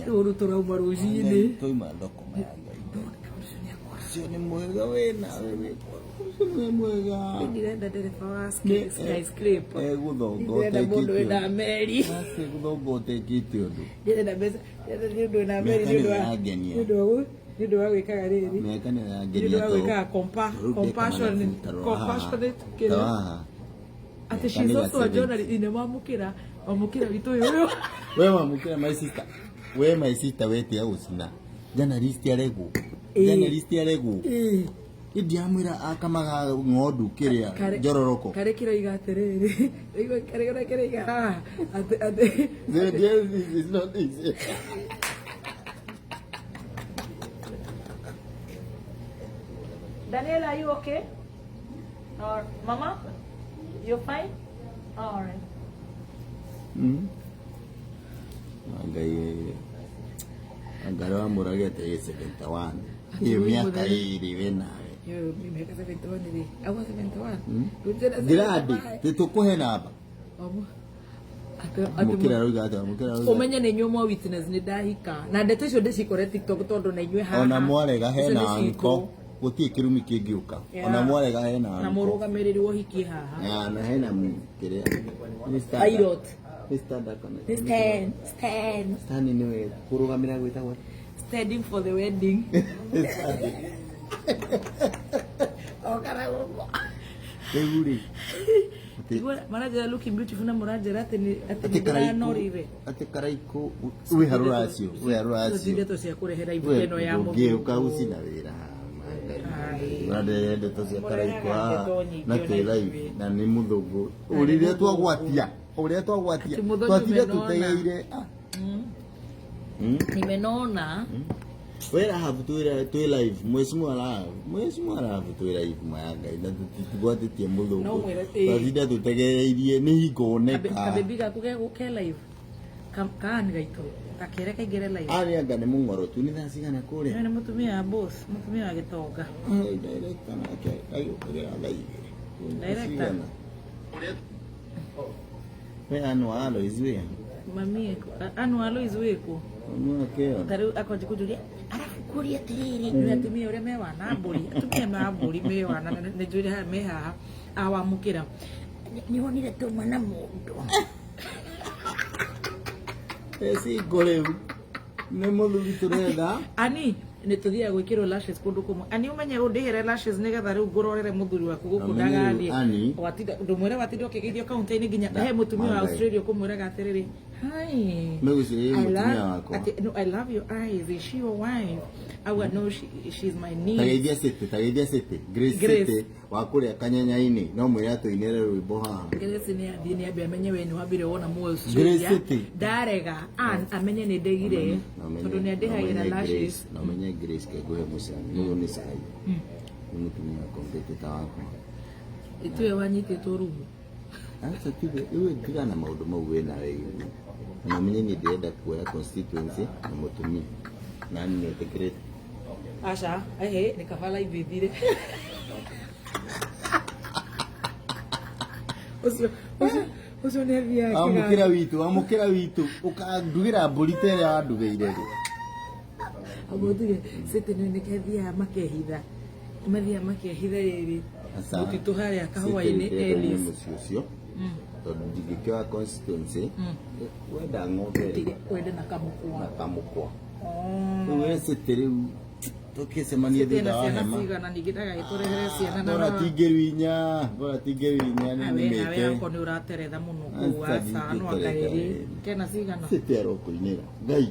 Nginya. Rũru tũrauma rũcinĩ. Twauma thoko maya Ngai. Ũcio nĩ mwega we nawe wĩ ũcio nĩ mwega. Ndĩrenda ndereba wa Nĩ- skyscraper. Egũthonga Ndĩrenda mũndũ ũtekĩte wĩna ũndũ. meri. Aca egũthonga ũtekĩte ũndũ. Ndĩrenda mbeca, ndĩrenda nĩ ũndũ wĩna meri Mĩaka nĩ ũndũ nĩyo wa yangenia. nĩ ũndũ wa nĩ ũndũ wa gwĩkaga rĩrĩ. Mĩaka nĩyo Nĩ ũndũ yangenia wa to. gwĩkaga Rĩu ndeka compassion mathabu ta rora haha. compassionate Ta kĩrĩa. haha. Atĩ Mĩaka she's nĩ also a ga journalist. Ine wamũkĩra wamũkĩra witũ ũyũ ũyũ. We wamũkĩra my sister. We my sister we tiga gũcina. Journalist aregwo. Ĩĩ. Journalist aregwo. Ĩĩ. Ndiamwĩra akamaga ng'ondu kĩrĩa Kare- njororoko. Karĩ kĩroiga atĩrĩrĩ. Ũigua karĩ karĩa kĩroiga haha atĩ atĩ The deal is not easy. Daniela, are you okay? Or Mama, you're fine? All right. Ngai Ngai wamũragete ĩ 71 iyo mĩaka ĩrĩ we nawe Yo mĩaka 71 rĩ. Agwa 71. Rĩu ndĩrenda Ngirandi 75. tĩtũkũhe namba Omo. Atĩ- atĩ mũkĩra rauga atĩa mũkĩra rauga umenye nä inyuä mwa witness nä ndahika na ndeto icio ndĩcikore tiktok tondå na inyuä haha ona mwarega Icio hena nĩ citũ. anko gũtirĩ kĩrumi kĩngĩũka Yeah. ona mwarega hena na anko må rå gamä rä ri wa ũhiki haha Yeah, na hena kĩrĩa nĩ standard. Airot. Nĩ standard kana Nĩ stand, stand, stand nĩwe kũrũgamĩra gwĩtagwo standing for the wedding okara gũkũ rĩu rĩ atĩ- Igua, maranjĩra looking beautiful na mũranjĩra atĩ nĩ atĩ atĩ nĩ karaikũ ndĩranorire atĩ karaikũ wĩ harũracio wĩ Icio ti harũracio ndeto cia kũrehera ibuku ĩno ya ndũngĩũka mũthũngũ. gũcina wĩra Ai. ũrandehe ndeto cia karaikũ Mũrehaga haha ndeto nyingĩ na ona twĩ live ithuĩ. na nĩ mũthũngũ ũrĩrĩa twagwatia ũrĩa twagwatia Atĩ mũthoni twatire umenona. tũtegeire ah. Mm. Nimenona we Rahabu twĩ live mheshimiwa Rahabu mheshimiwa Rahabu twĩ live maya Ngai na tũtigwatĩtie No mũthũngũ mwĩre, ĩĩ. twatinda tũtegereirie nĩ hingo oneka kabebi gaku ke live kaani gaitũ gakere kaingĩre live arĩa anga nĩ mũng'orotu nĩ thaa cigana kũrĩa Nĩ mũtumia wa boss mũtumia wa gĩtonga Ai, director nake agĩũkagĩra thaa igĩrĩ Director. Cigana? We anu Alois we mami eku anu Alois wĩkũ mami wake ta rĩu akonji kũnjũria arabu kũria atĩrĩrĩ nĩ atumia ũrĩa me wana mbũri atumia ma mbũri me wana na nĩ njũrĩ haha me haha awamũkĩra nĩ wonire tũma na mũndũ ecingo rĩu nĩ mũthuri tũretha ani nĩ tũthiaga gwĩkĩrwo lashes kũndũ kũmwe ani ũmenye ũndĩhĩre lashes nĩgetha rĩu ngũrorere mũthuri waku gũkũ Ũmenye rĩu ndagathiĩ Ani. Watinda- ndũmwĩre watinda ũkĩgeithio kaunta-inĩ nginya Da- he mũtumia wa Mangai. Australia ũkũmwĩraga atĩrĩrĩ hi Megũcirĩria I mũtumia love- wakwa. ati, no, I love your eyes. Is she your wife? Auga, no, she's my niece. tageithia city tageithia city Grace Grace. City wa kũrĩa kanyanya-inĩ no mwĩre atũinĩre rwĩmbo haha Grace nĩ athiĩ nĩ ambe amenye we nĩ wambire wona muoyo Grace Australia. City. Ndarega Ann amenye nĩ ndegire tondũ nĩ andĩhagĩra lashes. na ũmenye Grace kengũhe mũcani ũyũ nĩ cai nĩ mũtumia wakombete ta wakwa Ituwe wanyitĩtwo rumu. aca tige iwe tigana na maũndũ mau wĩ nawe na ũmenye niĩ ndĩrenda kuoya constituency na mũtumia na niĩ nĩtĩkĩrĩte Aca, ehe, nĩ kaba live ĩthire. Ũcio ũcio ũcio nĩ athiaga amũkĩra witũ amũkĩra witũ ũkandugĩra mbũri ta ĩrĩa wandugĩire rĩ Amũtige city nĩ nĩkethiaga makehitha. Mathiaga makehitha rĩrĩ. Aca. Mũtitũ harĩa kahũa-inĩ City ndĩrenda Ellis. nyume mũciĩ ũcio tondũ ndingĩkĩoya constituency wenda ng'ombe rĩ Tige wende na kamũkwa. na kamũkwa Oh. rĩu we city rĩu tũkĩcemanie City thutha ena wa ciana hema cigana ningĩ ndagagĩtũrehere ciana na bora tingĩruinya bora tingĩruinya nĩ Awe nawe nĩmĩte ako nĩ ũrateretha mũno kũu Aca, aca no ndingĩteretha akaĩrĩ ĩĩ. kena cigana city arokũinĩra ngai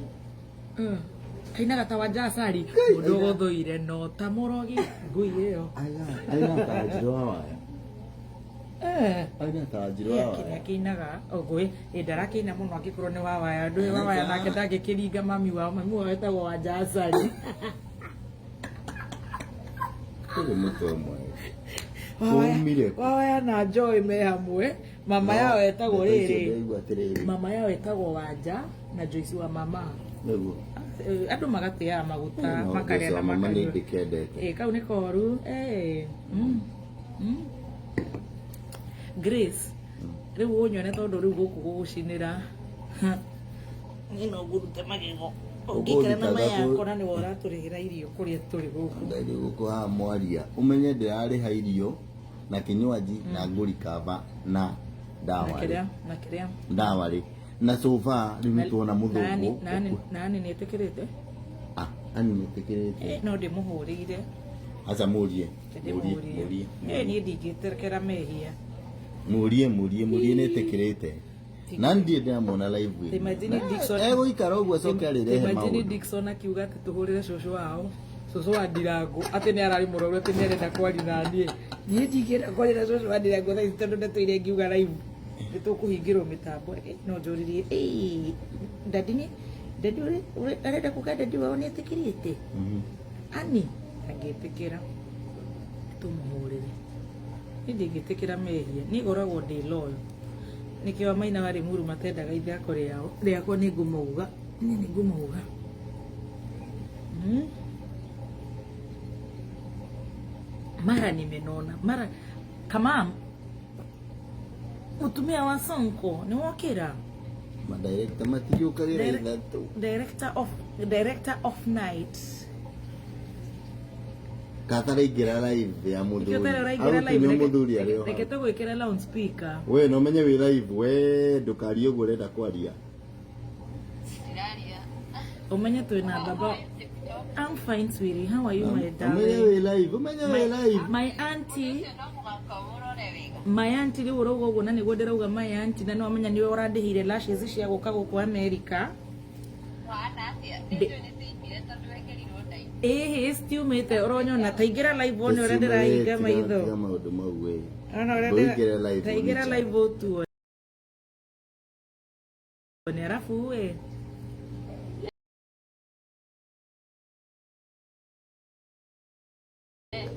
kainaga ta wanja acari mũndũ ũgũthũire no ta mũrogi ngui ĩyo aina ta njiro wa waya Eh. aina ta njiro wa kĩrĩa waya kĩinaga ngũĩ ĩ ndarakĩina mũno angĩkorwo nĩ wa waya ndũĩ wa waya nake ndangĩkĩringa mami wao mami wao etagwo wanja acari ũyũ mũtwe mwega Wawaya- Umire kũ? wawaya na Joy me hamwe mama yao etagwo Ndeto icio rĩrĩ ndaigua atĩrĩrĩ mama yao etagwo wanja na Joyce wa mama nĩguo Eh, andũ magatĩaga maguta No, makarĩa Joyce na wa mama nĩ makanyua ndĩkendete Eh, kau nĩ koru eh. Mm. Mm. Grace rĩu ũnyone tondũ rĩu gũkũ gũgũcinĩra niĩ no ngũrute magego Ũngĩikara na Ũkũthitanga mayako na nĩwe ũratũrĩhĩra irio kũrĩa tũrĩ gũkũ. Ngai gũkũ haha mwaria ũmenye ndĩrarĩha irio na kinywaji na ngũrikaba na Na ndawa rĩ. kĩrĩa na kĩrĩa. Ndawa rĩ na sofa rĩu nĩtuona mũthũngũ. Nani nani nĩetĩkĩrĩte? Ah, ani nĩtĩkĩrĩte. No ndĩmũhũrĩire. Aca mũrie. Mũrie, Ndĩmũrie. mũrie. Niĩ ndingĩtĩkĩra mehia. Mũrie, mũrie, mũrie nĩtĩkĩrĩte. Na ndirĩ ndĩramwona live ĩno. Imagine Dickson. Egũikara ũguo acoke arĩrehe Imagine maũndũ. Dickson akiuga atĩ tũhũrĩre cũcũ wao, cũcũ wa Ndirango, atĩ nĩ ararĩ mũrwaru, atĩ nĩ arenda kwaria na niĩ. Niĩ ndingĩenda kwaria na cũcũ wa Ndirango thaa ici tondũ ndatũire ngiuga live nĩ tũkũhingĩrwo mĩtambo. No njũririe, dadi nĩ dadi arenda kuga dadi wao nĩ etĩkĩrĩte? Ani angĩtĩkĩra tũmũhũrĩre. Niĩ ndingĩtĩkĩra mehia, niĩ ngoragwo ndĩ loyal. Nĩkĩo Maina wa Limuru matendaga ithako rĩao rĩakwa nĩ ngũmauga, niĩ nĩ ngũmauga. Mara nimenona mara kama mutumia wa Sonko nĩ wokĩra. Madirector matigĩũkagĩra ithatũ. Director of night. Kataraingĩra live ya Nĩkĩo mũthuri. ũtaraingĩra live, Arũtunywo mũthuri arĩ o reke hau. tũgwĩkĩre loudspeaker. We no menye wĩ live, we ndũkarie ũguo ũrenda kwaria. Ũmenye twĩna baba. I'm fine sweetie, how are you my Ũmenye darling? wĩ live, ũmenye wĩ live. My auntie, my auntie rĩu ũrauga ũguo na nĩguo ndĩrauga my auntie, na nĩwamenya nĩwe ũrandĩhire lashes cia gũka gũkũ America. Ĩhĩ citiumĩte ũronyona, ta ingĩra live wone ũrĩa ndĩrahinga maitho. Tiga maũndũ mau we. Ona ũrĩa Ndũingĩre live ta ingĩra ũnicha. live ũtuone arabu ĩ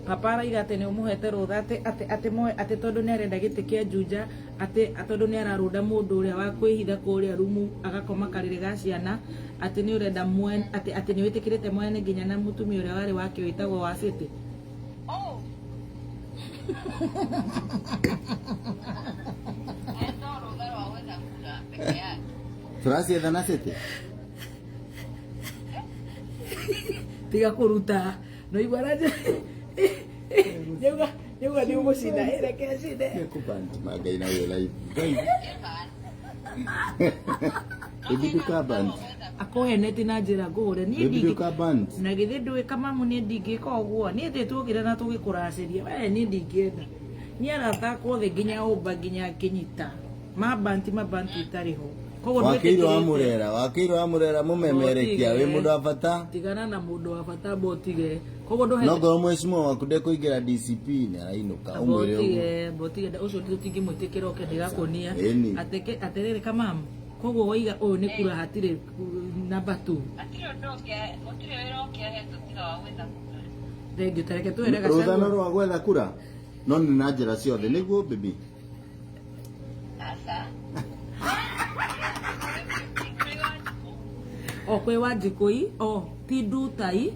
Papa araiga atĩ nĩ ũmũhete rũtha atĩ atĩ atĩ moe atĩ tondũ nĩ arenda gĩtĩ kĩa Juja, atĩ tondũ nĩ ararũnda mũndũ ũrĩa wa kwĩhitha kũrĩa rumu agakoma karĩrĩ ga ciana, atĩ nĩ ũrenda mwene, atĩ atĩ nĩ wĩtĩkĩrĩte mwene nginya na mũtumia ũrĩa warĩ wake wĩtagwo wa City. Tũracietha na City? Tiga kũruta no igua araja nĩuga nĩuga nĩ ũgũcina, reke cine. Nĩkũbanti mangai na wĩ live. Ngai. Baby ndũkabanti. Akũheneti na njĩra ngũhũre niĩ Baby ndingĩ ndũkabanti. na githĩ ndũĩ kamamu niĩ ndingĩka ũguo, niĩ thĩ tuokire na tũgĩkũracĩria we, niĩ ndingĩenda, niĩ arata akwa othe nginya ũmba nginya kĩnyita mabanti mabanti itarĩ ho, koguo Wakĩirwo wa ndwĩtĩkĩrĩte. Mũrera, wakĩirwo wa Mũrera mũmemerekia wĩ mũndũ wa bata. Tigana na mũndũ wa bata mbotige, koguo No ndũhete ngorwo mheshimiwa waku ndekũingĩra DCP nĩ arainũka ũmwĩre ũguo. mbotige mbotige ũcio tũtingĩmwĩtĩkĩra oke ndĩgakuonia. Ĩni. Atĩrĩrĩ kamamu, koguo waiga ũyũ nĩ kura hatirĩ namba 2. Thengiũ, tareke twĩre Rũtha no Gachagua. rwa gwetha kura no nĩ na njĩra ciothe nĩguo baby. O kwĩ Wanjikũi o ti Ndutai.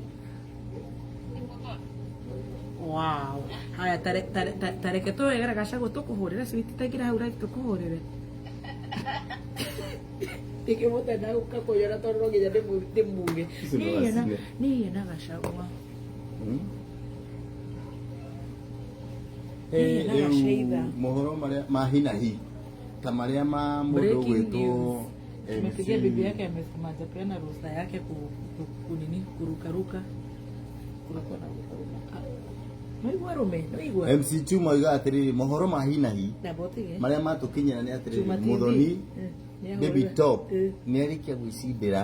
Wow. Haya, tareke twĩre Gachagua tũkũhũrĩre sweet, taingĩra hau live tũkũhũrĩre. Ndingĩmũte na gũka kũiyora tondũ no nginya ndĩmuge. Icio no Niĩ na acine. niĩ na Gachagua. Niĩ na Rĩu Gacaitha. mohoro marĩa ma hinahi ta marĩa ma mũndũ Breaking ũgwĩtwo news. Tumesikia MC bibi yake amesema hajapeana ruhusa yake kunini kurukaruka. Kuruka na kurukaruka. Noigua rume, noigua. MC Chuma oigaga atĩrĩrĩ mohoro ma hinahi Na botige. marĩa matũkinyĩra nĩ atĩrĩrĩ Chuma TV. Muthoni Nĩ Baby ahũrĩra. Top nĩ arĩkia gwĩcindĩra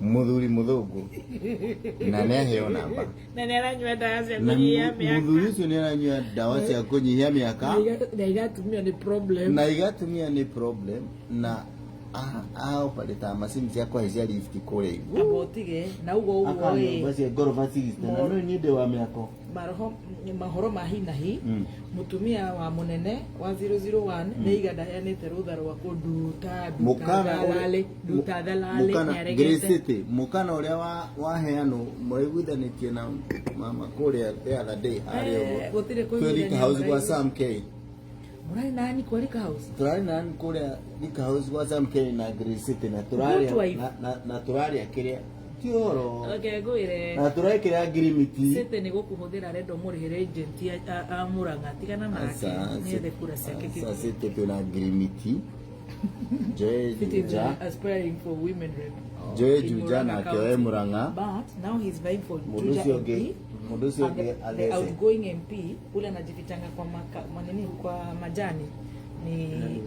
mũthuri mũthũngũ na nĩ aheo namba Na nĩ aranyua ndawa cia na kũnyihia mĩaka. mũthuri ũcio nĩ aranyua ndawa cia kũnyihia mĩaka Na igatumia nĩ problem. Na igatumia nĩ problem na aoparĩtaga macini cia kũhaicia lift kũrĩa igũrũ. Na botige na ugo uguo Akanyũmba ĩ cia ngoroba 60 na no niĩ ndĩ wa mĩako. Maroho mahoro ma hinahi mutumia wa munene wa 001 nĩ iga ndaheanĩte rũtha rwa kũnduta Mũkana nduta nduta thalale mũkana nĩaregete. Grace City mũkana ũrĩa waheanwo mũraiguithanĩtie na mama kũrĩa the other day harĩa Eh, ũguo gũtirĩ Twĩ Rita kũiguithania House gwa mũraigua. Sam K. Mũrarĩ na Ann kwa Lake House? Turari na kuria Lake House gwa Sam Kelly na Green City na Good turaria wife. na turaria kiria ti ũhoro Reke ngwĩre. na turaikira ngirimiti. City nĩ gũkũhũthĩra arenda ũmũrĩhĩre agent a Murang'a, tigana nake nĩethe kura ciake. Aca, City twina ngirimiti Joe City is Juja aspiring for women rep Joe in Juja Murang'a nake we County. Murang'a. But now he's vying for Mũndũ Juja ũcio ũngĩ MP. mũndũ ũcio And ũngĩ the athece. outgoing MP ule anajifitanga kwa manini kwa majani ni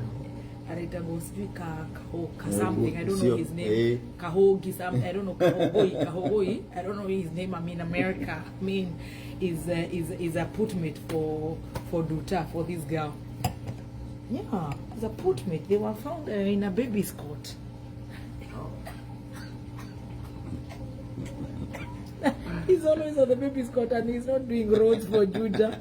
anaitangwa sijui ka something, I don't know his name. Eh. Kahogi some, I don't know, Kahogoi, I don't know his name. I'm in America. I mean, is a putmate for Duta, for this girl. Yeah, is a putmate. They were found in a baby's cot. He's always on the baby's cot and he's not doing roads for Juja.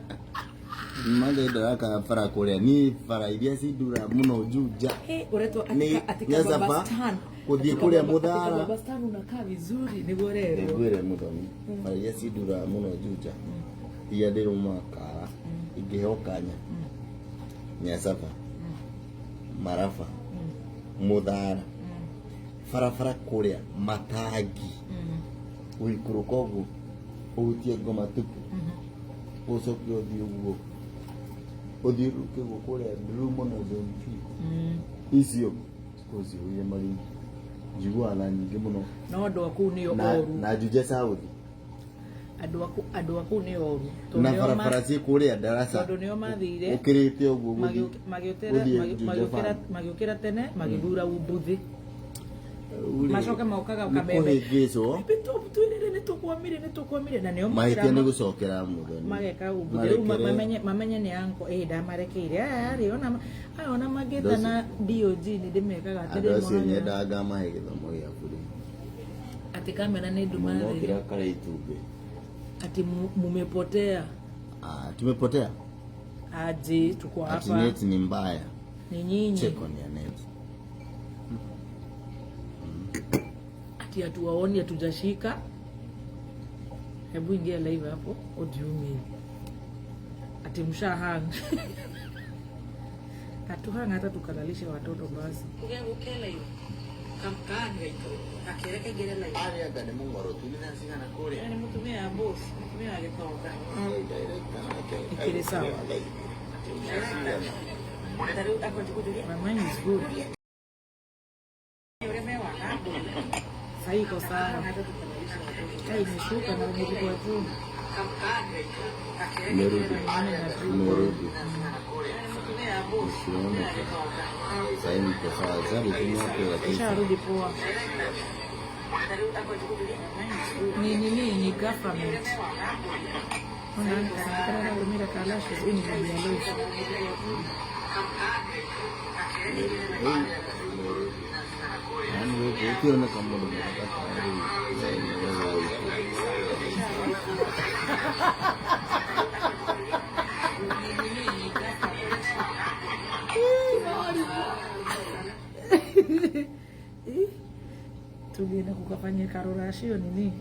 Mothe ndaraka bara kuria ni bara iria cindura muno Juja. Hey, uretwo Ni atika Nyasaba, Baba Stan. kũthiĩ Atika kũrĩa Atika Mũthara. Baba Stan unakaa vizuri nĩguo rerwo. Ngwĩre mũthoni, bara iria cindura mũno Juja iria ndĩrũmaga kara ingĩheo kanya, Nyasaba, Maraba, Mũthara, barabara kũrĩa matangi ũikũrũka ũguo ũhutie ngoma tupu ũcoke ũthiĩ ũguo ũthiũrũrũke ũguo kũrĩa Ndrumo na Zone 2 icio ũcihũire marigũ njiguaga na nyingĩ mũno. No andũ a kũu nĩo Na, oru. na Juja South. Andũ a kũu nĩ oru. Tondũ Na nĩo barabara ciĩ kũrĩa Darasa tondũ nĩo mathire ũkĩrĩte ũguo gũthiĩ gũthiĩ Juja Farm. Magĩũkĩra tene magĩthura umbuthĩ. Rĩu rĩ, Macoke mokaga nĩ kameme. kũhĩngĩcwo. Twĩrĩre nĩtũkwamire nĩtũkwamire na nĩo Mahĩtia nĩ gũcokera mũthoni. Mageka umbuthĩ rĩu Marekere. mamenye nĩ anko ĩ ndamarekeire aya rĩ ona aya ona mangĩtana DOG nĩ ndĩmekaga atĩ Andũ acio rĩmwe nyendaga ngamahe gĩthomo gĩa bure. Atĩ kamera nĩ nduma Mokĩra kare itumbĩ. Ati mumepotea. Ah, tumepotea. Aje tuko Ati hapa. net ni mbaya. Ni nyinyi. Check on your net. Ati hatuwaoni, hatujashika. Hebu ingia live hapo. What do you mean? Ati mshahang. Hatuhang hata tukalalisha watoto basi. Arĩa anga nĩ mũng'orotu nĩ thaa cigana kũrĩa? Ni mutumia ya boss, mutumia wa gĩtonga. Ikĩrĩ sawa. My mind is good. Sasa iko sawa. Kai imeshuka na nilikuwa juu. Imerudi. Maana na juu. Imerudi. Usione. Sasa niko sawa. Sasa nitumia hapo lakini. Isharudi poa. Ni nini ni government. Ona sana kumira kalashes ini ni ya leo. Yaani wewe ukiona kama mũndũ mũthaka rĩu, wewe Tugenda kukafanyia karuracio nini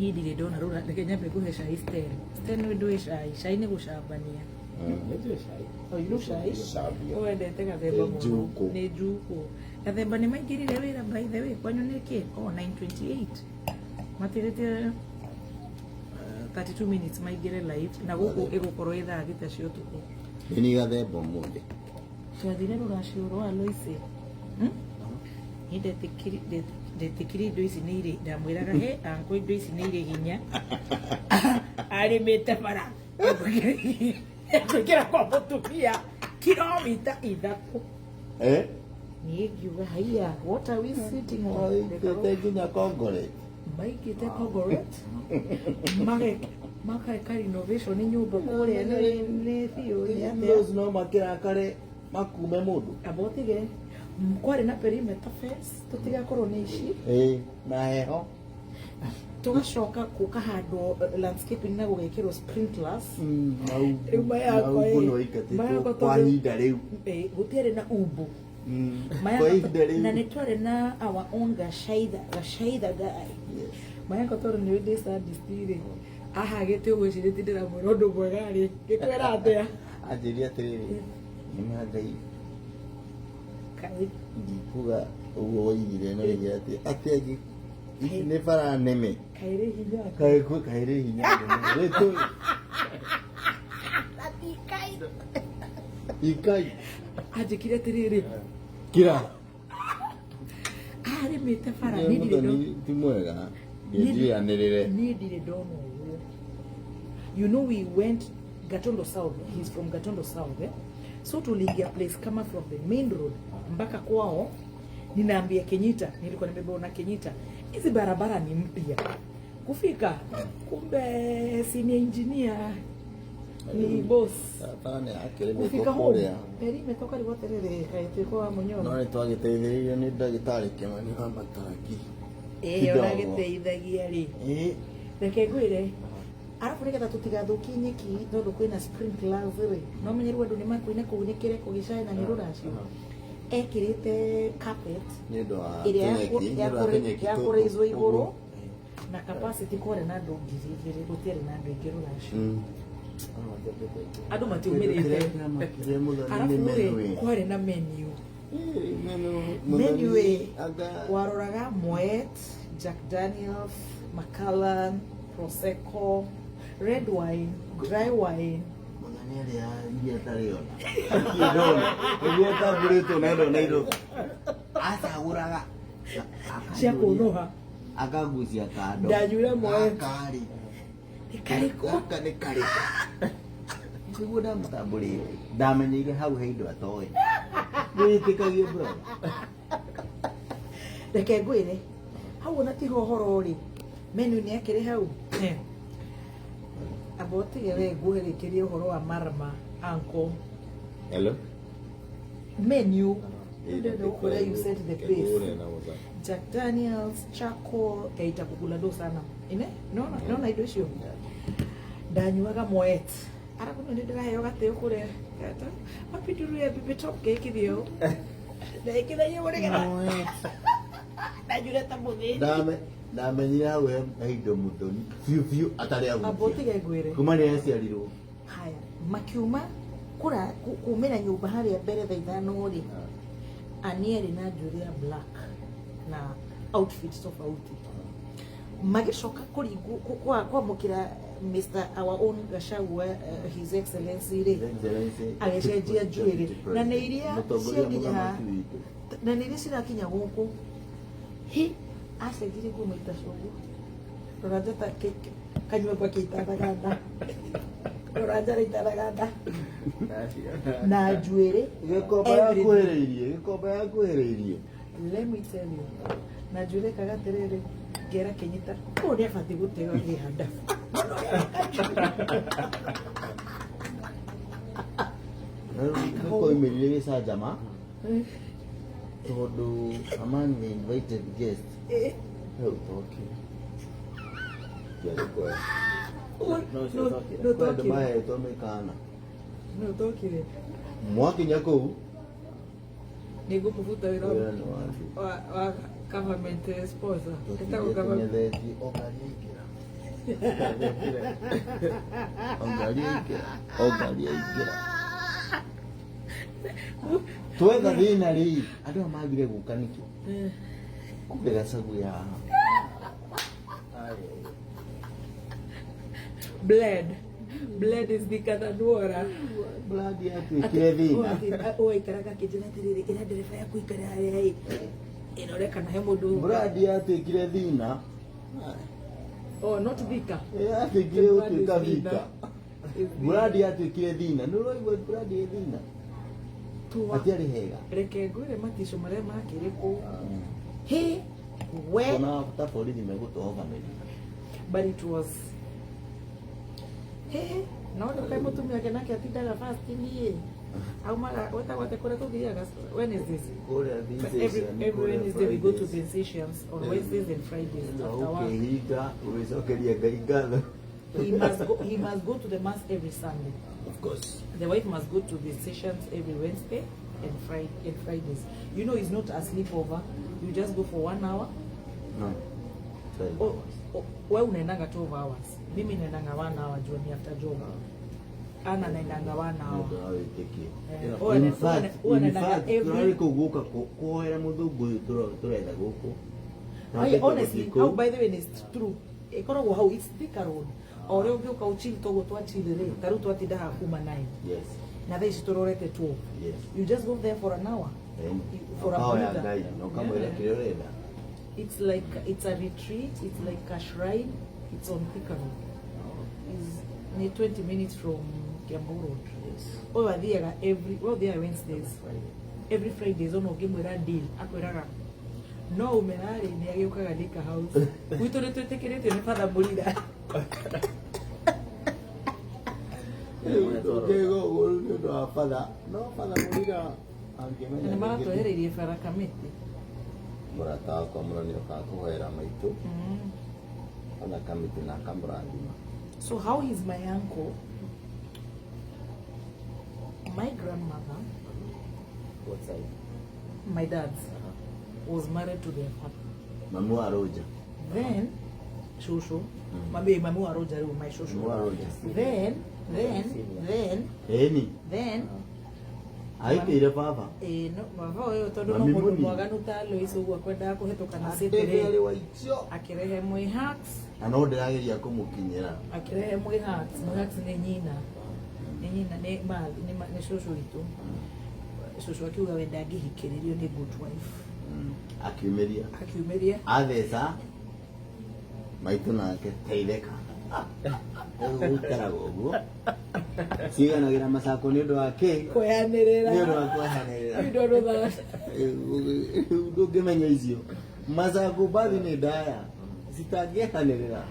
niĩ ndirĩ ndona rũra reke nyambe ngũhe cai Sten. Sten we ndũĩ cai, cai nĩ gũcambania. Oh, you know cai? Wendete gathemba Nĩ mũno. njukũ. Nĩ njukũ. Gathemba nĩ maingĩrire wĩra by the way, kwanyu nĩ kĩ? Oh, 9:28 matigĩtie 32 minutes maingĩre live na gũkũ ĩgũkorwo ĩ thaa 6 cia ũtukũ. Nĩ ni gathemba ũmũthĩ. Twathire rũracio rwa Loise. Niĩ ndetĩkirie indo ici nĩ irĩ, ndamwĩraga he anko indo ici nĩ irĩ hinya. Arĩmĩte bara ekũingĩra kwa mũtumia kilomita 3. Eh? Niĩ ngiuga haiya, what are we sitting on? Maikĩte nginya Kongoret. Maikĩte Kongoret, mageka renovation nyũmba kũrĩa nĩ biũ nĩ atĩa. Those no makĩrakare makume mũndũ. Amba ũtige kwarĩ na perimeter fence tũtigakorwo nĩ ici. Ĩĩ, na heho. Tũgacoka gũkahandwo landscaping na gũgekĩrwo sprinklers. Na Rĩu mayako umbu ĩ, no ĩingatĩtwo mayako kwa tondũ- ihinda rĩu. Gũtiarĩ na umbu. Kwa ihinda rĩu. Na nĩ twarĩ na our own gashaitha guy. Mayako tondũ nĩ ndĩ sadist rĩ, ahagĩte ũguo ĩcirĩtie ndĩramwĩra ũndũ mwega rĩ, ngĩkwĩra atĩa? Anjĩria atĩrĩrĩ, nĩ ma Ngai. Kaĩ. Ndikuga ũguo woigire, no oigire atĩ atĩ angĩ ici nĩ bara nene. Kaĩ rĩ hinya. Kaĩ kaĩ rĩ hinya rĩtũ. Atikai. Ikai. Anjĩkire atĩrĩrĩ, kira. Arĩmĩte bara niĩ ndirĩ Mũthoni ti mwega ngenjianĩrĩre. Niĩ ndirĩ ndona ũguo. You know, we went Gatondo South. He's from Gatondo South, eh? So tuliingia place kama from the main road mpaka kwao. Ninaambia Kenyita, nilikuwa nimebeba na Kenyita, hizi barabara ni mpya. Kufika kumbe senior engineer ni boss. Bara nĩ yakĩrĩmĩtwo Kufika home kũrĩa. Eri imetoka rigoterere kaitiko wa No munyoro. nĩ twagĩteithĩrĩirio nĩ ndagĩtarĩ Kĩmani wa Mataraki. Eh, Kidogo. ona gĩteithagia rĩ. Ĩ. Reke ngwĩre, arabu nĩgetha tũtigathũkie nyeki, tondũ kwĩna sprinklers rĩ, no menye rĩu andũ nĩ makuina kũu nĩ kĩreko gĩcaĩ na nĩ rũracio, ekĩrĩte carpet Nĩ ũndũ wa ĩrĩa tũnyeki, nĩ ũndũ wa tũnyeki ya kũraizwo igũrũ ũguo. Na capacity kwarĩ na andũ 2,000, gũtiarĩ na andũ aingĩ rũracio. Andũ matiumĩrĩte. Kĩrĩa mũthoni Arabu nĩ rĩ, menu ĩ. kwarĩ na menu. Menu. Menu ĩ, anga waroraga Moet, Jack Daniels, Macallan, Prosecco, red wine, dry wine. Mũthoni arĩa iria atarĩ ona ndona nĩguo tambũrĩtwo na ĩno Nairobi acagũraga. Cia kũnũha. Akagucia kando. Ndanyuire Moet. Gaka rĩ, Nĩ karĩkũ? Gaka nĩ karĩkũ? Nĩguo ndamũtambũrĩte, ndamenyeire hau he indo atoĩ wĩtĩkagie, brother. Reke ngwĩre, hau ona tiga ũhoro rĩ, menu nĩ akĩrĩ hau. Amba ũtige we nguhĩrĩkĩrie ũhoro wa marama anko. Hello. Menu ndĩrenda gũkwĩra, you set the pace. Jack Daniels, charcoal, kaita kukula do sana ine nona nona indo icio. Ndanyuaga Moet, arabu nĩ ndĩraheo gatĩo kũrĩa mapinduru ya bibi top ngekithio ndekithagia mũrĩgetha ndanyure ta mũthĩni. Ndamenyire hau he indo mũthoni biũ biũ atarĩ Amba ahutia ũtige ngwĩre. kuma rĩrĩa aciarirwo. Haya, makiuma kũra kumĩra nyũmba harĩa mbere thaa 5 rĩ, aniarĩ na njuĩrĩ ya black na outfit tofauti, magĩcoka kũringwo kwamũkĩra Mr our own Gachagua, His Excellency rĩ, agĩcenjia njuĩrĩ na nĩ iria Mũtongoria ciakinya mũthamaki witũ. Na nĩ iria cirakinya gũkũ hi acenjirie nguo maita coguo. Rora njata kanyua gakĩitanaga nda, rora njara itanaga nda na njuĩrĩ. Gĩkomba Everything. Yakuhĩrĩirie gĩkomba yakuhĩrĩirie. Let me tell you, na njuĩrĩ kaga atĩrĩrĩ, ngera Kenyita ũyũ nĩ abatiĩ gũteo gĩanda. Nĩ koimĩrire gĩcanjama tondũ among the invited guests he ũtokire. Kĩarĩ kwega. No. Kwĩ andũ mahetwo mĩkana. No ũtokire. Mwakinya kũu, Nĩ ngũkũbuta wĩra wĩra nĩ waku. wa government sponsor. Tũtindĩte Ĩtagwo government. tũng'ethetie, o ngari yaingĩra, o ngari yaingĩra, o ngari yaingĩra, twetha thĩna rĩ, andũ aya magire gũka nĩkĩ? Kumbe Gachagua haha. Blood, blood is thicker than water. Blood yatuĩkire thĩna. Waikaraga akĩnjĩra atĩrĩrĩ, ĩra ndereba yaku ikare harĩa ĩ ĩrore kana he mũndũ. Blood yatuĩkire thĩna. Oh, not thicker. Yatuĩkire gũtuĩka thika. Is Blood yatuĩkire thĩna, nĩ ũraigua blood ĩ thĩna. Twa Hatiarĩ hega. Reke ngwĩre matico marĩa makĩrĩ kũu he we. Ona ta borithi megũtũhobanĩria. But it was he no rĩu kaĩ mũtumia wake nake atindaga fasting ĩ, aumaga wetagwo atĩ kũrĩa tũthiaga Wednesdays. Kũrĩa Every Wednesday we go to Vincentians on Wednesdays and Fridays after work. Ũkĩhinga ũgĩcokeria Ngai ngatho. He must go to the mass every Sunday. Of course. The wife must go to Vincentians every Wednesday and Friday and Fridays. You know, it's not a sleepover. You just go for one hour. No. Oh, oh, we unaendanga 12 hours. Mimi naendanga one hour jioni after job. Ana naendanga one Nĩ hour. ũndũ wa wĩtĩkio. Eh, In huwa fact, huwa in naendaga fact, every tũrarĩ kũu gũka kũhoera mũthũngũ ũyũ tũretha gũkũ. Ai, Twambĩte honestly, gũthiĩ kũu. hau by the way is true. Ĩkoragwo hau, it's Thika Road. O ũrĩa ũngĩũka ũchill toguo twachill rĩ, ta rĩu twatinda haha kuma 9. Yes, Na thaa ici tũrorete 12. yes. You just go there for an hour. For a Ũkahoya breather. Ngai na ũkamwĩra Yeah. kĩrĩa ũrenda. It's like it's a retreat, it's like a shrine. It's on Thika Road. Is near 20 minutes from Kiambu Road. Yes. Ũyũ athiaga every, we ũthiaga Wednesdays. Every Fridays ona ũngĩmwĩra deal akwĩraga no umera rĩ nĩ agĩũkaga Thika House. Gwitũ nĩ twĩtĩkĩrĩtio nĩ Father Mũrira. Ũngĩigua ũguo rĩu nĩ ũndũ wa batha no batha mũrira angĩmenya Na nĩ maratwehereirie bara kamĩtĩ. Mũrata wakwa mũno nĩ okaga kũhoera maitũ ona kamĩtĩ na akamũrathima. So how is my uncle? My grandmother, What side? my dad's, was married to their father. Mamu wa Roja. Then, shosho, mami, mami wa Roja, rĩu, my shosho. Mamu wa Roja. Then, then, then, Ĩni then, aikĩire baba. eh, no, baba ũyũ tondũ no Mami mũndũ mũnini. mwaganu ta Lois ũguo akwendaga kũhĩtũka na city Atĩrĩ rĩ, wa icio. akĩrehe mwĩ hacks, Na no ndĩrageria kũmũkinyĩra. akĩrehe mwĩ hacks, mwĩ hacks nĩ nyina, nĩ nyina, nĩ ma, nĩ ma, nĩ cũcũ witũ. Cũcũ akiuga we ndangĩhikĩrĩrio nĩ good wife. Akiumĩria. Akiumĩria Atheca maitũ nake teithĩka. Rĩu gũikaraga ũguo. Ciganagĩra macako nĩ ũndũ wa kĩ? kũyanĩrĩra. Nĩ ũndũ wa kwehanĩrĩra. You don't know that. Ndũngĩmenya icio. Macako mbathi nĩ ndaya. Citangĩehanĩrĩra.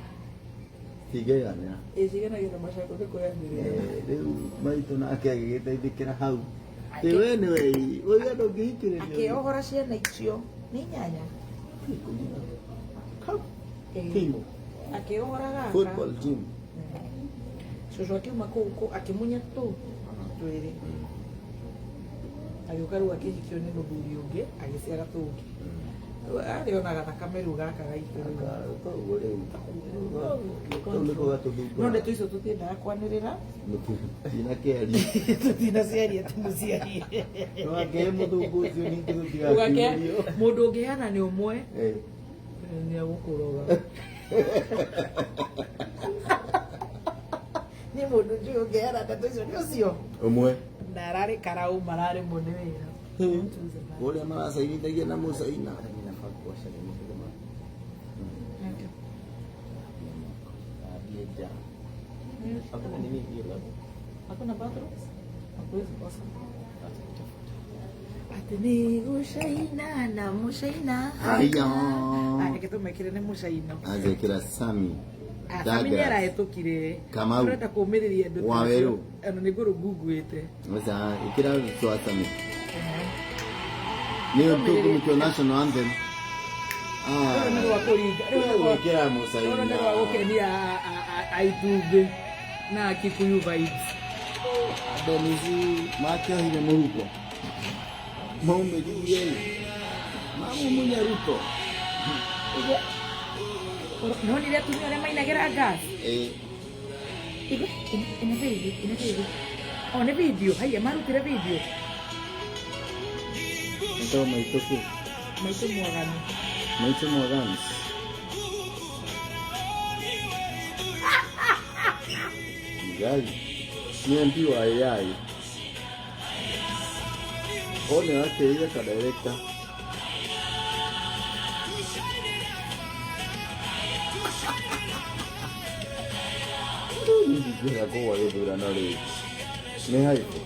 Citingĩiganĩra. Ĩ ciganagĩra macako nĩ kũyanĩrĩra. Eh, rĩu maitũ nake agĩgĩteithĩkĩra hau. Ĩ we nĩwe ũiga ndũngĩhikĩrĩrio. Akĩohora ciana icio nĩ inyanya. Ĩ. Timu. Akĩohora gaka. Football team. Cũcũ akiuma kũu akĩmunya tũu twĩrĩ. Agĩũka rĩu akĩhikio nĩ mũthuri ũngĩ agĩciara tũngĩ. Arĩ ona gathakame rĩu gaka gaitũ rĩu. Koguo rĩu. Kau nĩko gatũthumbũraga. No ndeto icio tũtiendaga kwanĩrĩra. Tũtinakĩaria. Tũtinaciaria tũmũciarie. Ndũgakĩhe mũthũngũ ũcio ningĩ Ndũgake tũtigakiurio. mũndũ ũngĩheana nĩ ũmwe Eh. nĩ egũkũroga. Nĩ mũndũ njũĩ ũngĩheana ndeto icio nĩ ũcio. Ũmwe. Na ararĩ karau mararĩmwo nĩ wĩra. Ũrĩa maracainithagia na mũcaina. Hata mimi nafaa kuosha nini kama nje. Hakuna nini hiyo labda. Hakuna bathrooms? Hakuwezi kosa. Atĩ nĩ gũcaina na mũcaina. Haya. Ah, reke tũmekĩre nĩ mũcaina. Anjĩkĩra Sami. Ah, Sami nĩ Douglas. arahĩtũkire. Kamau. Tũrenda kũũmĩrĩria andũ ta Wawerũ. acio. Ona nĩ ngũrũngunguĩte. Sasa ĩkĩra twa Sami. Nĩyo tũkũmĩtua national anthem. Rũrũ nĩ rwa kũringa. Rũrũ nĩ rwa- Ĩkĩra rũrũ nĩ rwa mũcaina. gũkenia a itumbĩ na Kikuyu vibes. Denisi makĩohire mũhuko. Maumĩririe mamumunya Ruto. Nonire atumia arĩa mainagĩra gas. Eh, Igwe, ina video, ina video. Oh, nĩ video. Haiya, marutire video. nĩtoo maitũ kĩ? Maitũ mwaganu. Maitũ mwaganu. Ngai. Nĩ MP wa AI. One akĩire ka director. Ndingĩenda kũgwa gĩthurano rĩngĩ. Nĩ haibũ.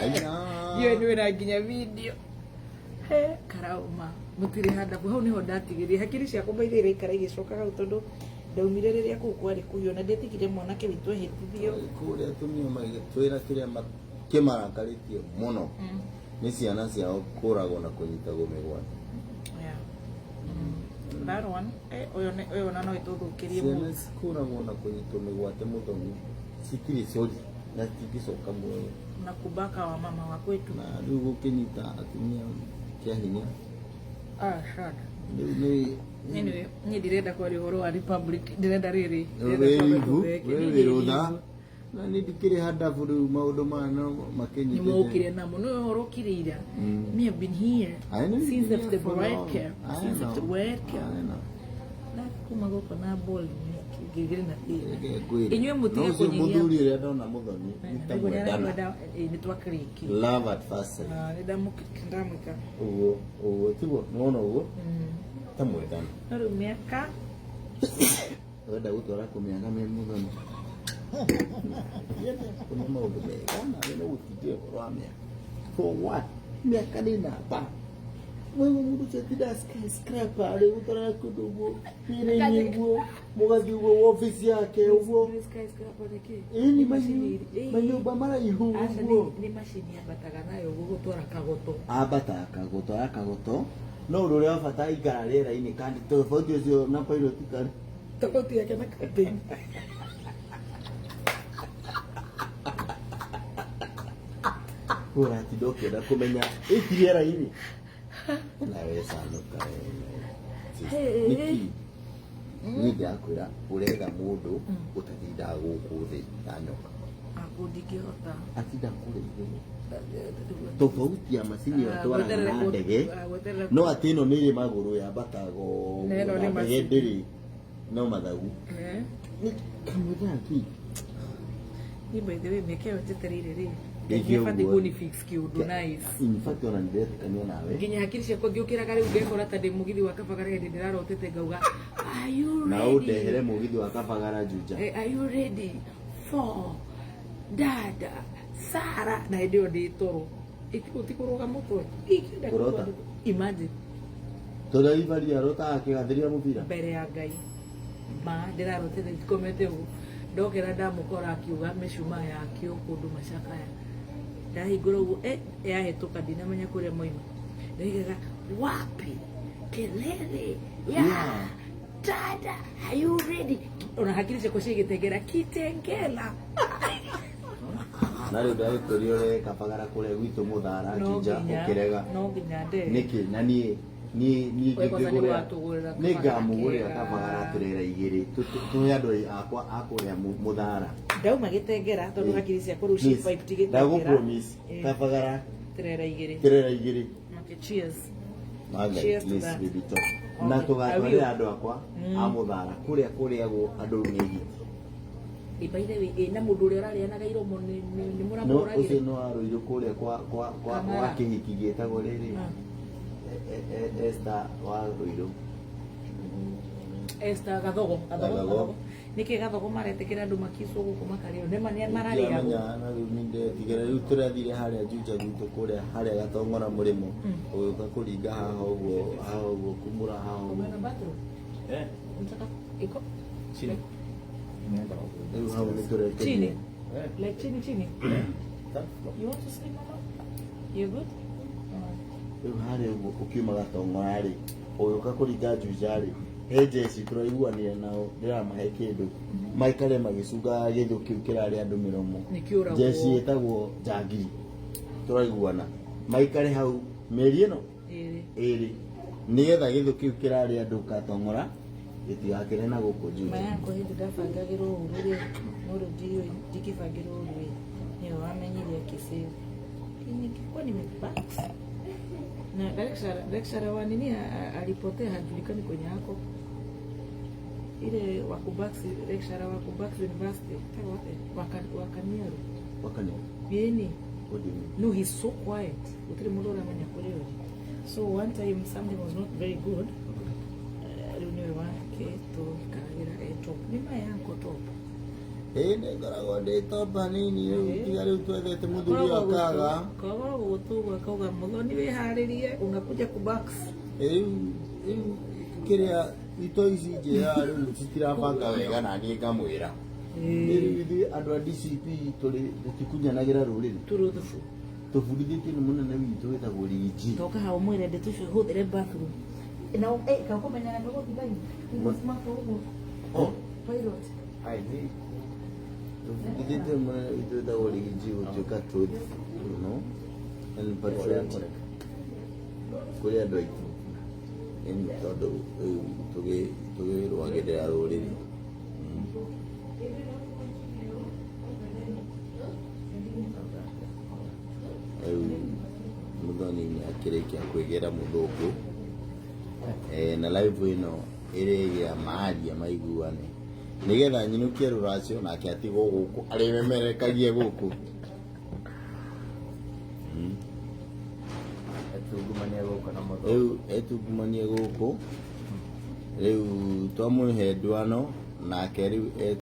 Aya. Iyo nĩ wĩra nginya video. He, karauma. Mũtirĩ handabu hau nĩho ndatigĩrie. Hakiri ciakwa maithe iraikara igĩcoka hau tondũ ndaumire rĩrĩa kũu kwarĩ kũhiũ na ndietigire mwanake witũ ehĩtithio. Kũrĩa atumia magĩtwĩra kĩrĩa kĩmarakarĩtie mũno nĩ ciana ciao kũragwo na kũnyitagwo mĩgwate. Yeah. That one. Eh, ũyũ nĩ ũyũ ona no ĩtũthũkĩrie Ciana mood. cikũragwo na kũnyitwo mĩgwate mũthoni citirĩ cori na citingĩcoka muoyo. Na kubaka wa mama wa kwetu. Na rĩu gũkĩnyita atumia kĩa hinya Ah, shada. Rĩu nĩ Anyway, niĩ ndirenda kwaria ũhoro wa Republic, ndĩrenda rĩrĩ. wĩ rivu, wĩ wĩ rũtha. Na nĩ ndikĩrĩ handabu rĩu maũndũ maya no Nĩ mokire makĩnyitĩte. namo, nĩ ũhoro ũkire ira. Me have been here I know you've since been after here for World long. Cup, I since know. after World Cup. I know. Na kuma gũkũ na ball ngĩgĩrĩ na thĩna. Reke ngwĩre. Inyuĩ mũtige No ũcio kũnyihia- mũthuri ũrĩa ndona mũthoni nĩ ta mwendana. Nĩ twakiriki. Love at first sight. Nĩ ndamwĩka. Ũguo, ũguo tiguo, nĩwona ũguo? Ta mwendana. No rĩu mĩaka Wenda gũtwara kũmĩaga me mũthoni. Kuna maũndũ mega nawe no gũtindĩre ũhoro wa mĩaka. For what? Mĩaka nĩ namba. Wewe mũndũ ũcio atindaga skyscraper arĩ gũtwaraga kũndũ ũguo, wĩra-inĩ ũguo, mũgathiĩ ũguo wabici yake ũguo. Skyscraper nĩ kĩ? Ĩĩ nĩ Nĩ macini ĩĩ. manyũmba maraihu Aca ũguo. nĩ macini ambataga nayo ũguo gũtwara kagoto. Ambataga kagoto kagoto no ũndũ ũrĩa wa bata aikara rĩera-inĩ kandi tofauti ũcio na pilot karĩ Tofauti yake na captain. Ũratinda ũkĩenda kũmenya ĩti rĩera-inĩ nawe canũka Hey. nĩkĩ niĩ ndĩrakwĩra ũretha mũndũ ũtatindaga gũkũ thĩ ta nyoka Aku ndingĩhota. atinda kũrĩa igũrũ tofauti ya macini ĩyo Ah, twaraga na gweterera ndege ah, gweterera no atĩ ĩno nĩ ĩrĩ magũrũ yambataga ũguo, Na ĩno na nĩ ndege macini. ndĩrĩ no mathagu Eh? nĩ kamwĩra kĩ Niĩ by the way mĩaka ĩyo njetereire rĩ Ĩkĩ nĩbatiĩ ũguo. kũni fix kĩũndũ nice. In fact ona nĩndetĩkania nawe Nginya hakiri ciakwa ngĩũkĩraga rĩu ngekora ta ndĩ mũgithi wa kabagara hĩndĩ ndĩrarotete ngauga are you na ready? ũndehere mũgithi wa kabagara Juja Eh, are you ready for dada Sara na hĩndĩ ĩyo ndĩ toro ũtikũrũga mũtwe Ingĩenda Kũrota? Imagine tondũ ibari arotaga akĩgathĩria mũbira mbere ya Ngai ma ndĩrarotete ndikomete ũguo ndokĩra ndamũkora akiuga mĩcumaa yakĩo kũndũ macakaya ndahingũra ũguo eh, yahĩtũka ndinamenya kũrĩa moima ndaigaga wapi kelele ya Yeah. dada are you ready ona hakiri ciakwa cigĩtengera kitengela na rĩu ndagĩkũria ũrehe kabagara kũrĩa gwitũ mũthara no Juja nginya ũkĩrega no nginya ndere nĩkĩ na niĩ niĩ niĩ We kwanza ngĩgũrĩra nĩũgatũgũrĩra nĩ kabagara ngamũgũrĩra kega. kabagara turera igĩrĩ tũhe andũ akwa a kũrĩa mũthara ndauma gĩtengera tondũ hakiri ciakwa rĩu Please, ci pipe ti gĩtengera ndagũ-promise, Eh, kabagara turera igĩrĩ turera igĩrĩ Okay, cheers. Magai, Cheers to please, that. baby, talk. Okay, Na I will. tũgatwarĩra andũ akwa a mũthara kũrĩa kũrĩagwo andũ nĩ hiti Ĩ, by the way, ĩ, na mũndũ ũrĩa ũrarĩanaga iromo nĩ no mũramũragĩra ũcio no warũirwo kũrĩa kwa kwa kwa Kamara. wa kĩhiki gĩtagwo rĩrĩ Ah. Esther wa Rũirũ Esther Gathogo Gathogo Gathogo. Gathogo nĩkĩ Gathogo maretĩkĩra andũ makicwo gũkũ makarĩo nĩma nĩ mararĩagwo Ndiramenya na rĩu nĩndetigĩra rĩu tũrathire harĩa Juja gwitũ kũrĩa harĩa Gatong'ora mũrĩmo ũgĩũka kũringa haha ũguo haha ũguo kumũra haha ũguo Umeona bathroom? Eh, Unataka iko chini. Nimeenda huko. rĩu hau nĩ tũrekeire chini Eh, like chini chini third floor. you want to sleep mama you good rĩu harĩa ũguo ũkiuma Gatong'ora rĩ ũgĩũka kũringa Juja rĩ he jeci tũraiguanire nao ndĩramahe kĩndũ maikare magĩcungaga gĩthũ kĩu kĩrarĩa andũ mĩromo Nĩkĩũragwo. jeci ĩtagwo njangiri tũraiguana maikare hau mĩeri ĩno ĩrĩ ĩrĩ nĩgetha gĩthũ kĩu kĩrarĩa andũ Gatong'ora gĩtigakĩre na gũkũ Juja ma yakwa hĩndĩ ndabangagĩrwo ũru rĩ no rĩu ndiũĩ ndingĩbangĩrwo ũru ĩ nĩwe wamenyire akĩsave ningekuwa nimepass na lecturer wa nini alipotea hajulikani kwenye ako ile wa Kubax lecturer wa Kubax University tawa wapi wakaniaru Wakani yeni what do you mean no he's so quiet gutiri mundu uramenya kuri uri so one time something was not very good riu niwe wake tuikaragira e top ni ma yanko top ĩĩ nĩngoragwo ndĩ toba nini rĩu tiga rĩu twethete mũthuri akaga kogoragwo gũtũgwo akauga muthoni wĩharĩrie unakuja kubax rĩu rĩu kĩrĩa ito ici njĩra rĩu citirabanga wega na niĩ ngamwĩra rĩu ithuĩ andũ a DCP tũrĩ tũtikunyanagĩra rũrĩrĩ turuthubu tũbundithĩtio nĩ mũnene witũ wĩtagwo Rigiji toka hau mwĩre ndeto icio hũthĩre bathroom na eh kaukomenyaga nĩ ũgũthiĩ live Nĩ ũguo Oh. pilot Ai, nĩ tũbundithĩtio nĩ mũnene witũ wĩtagwo Rigiji gũtuĩka truth you know and patriotic kũrĩ andũ aitũ Ĩni tondũ rĩu tũgĩrũagĩrĩra rũrĩrĩ. Rĩu Muthoni nĩ akĩrĩkia kwĩgĩra mũthũngũ. Na live ĩno ĩrĩgĩa maria maiguane nĩgetha nyinũkie rũracio nake atigwo gũkũ arĩmemerekagie gũkũ. Etungumanie gũkũ na mũthũngũ. Rĩu etungumanie gũkũ, rĩu twamũhe ndwano nake rĩu.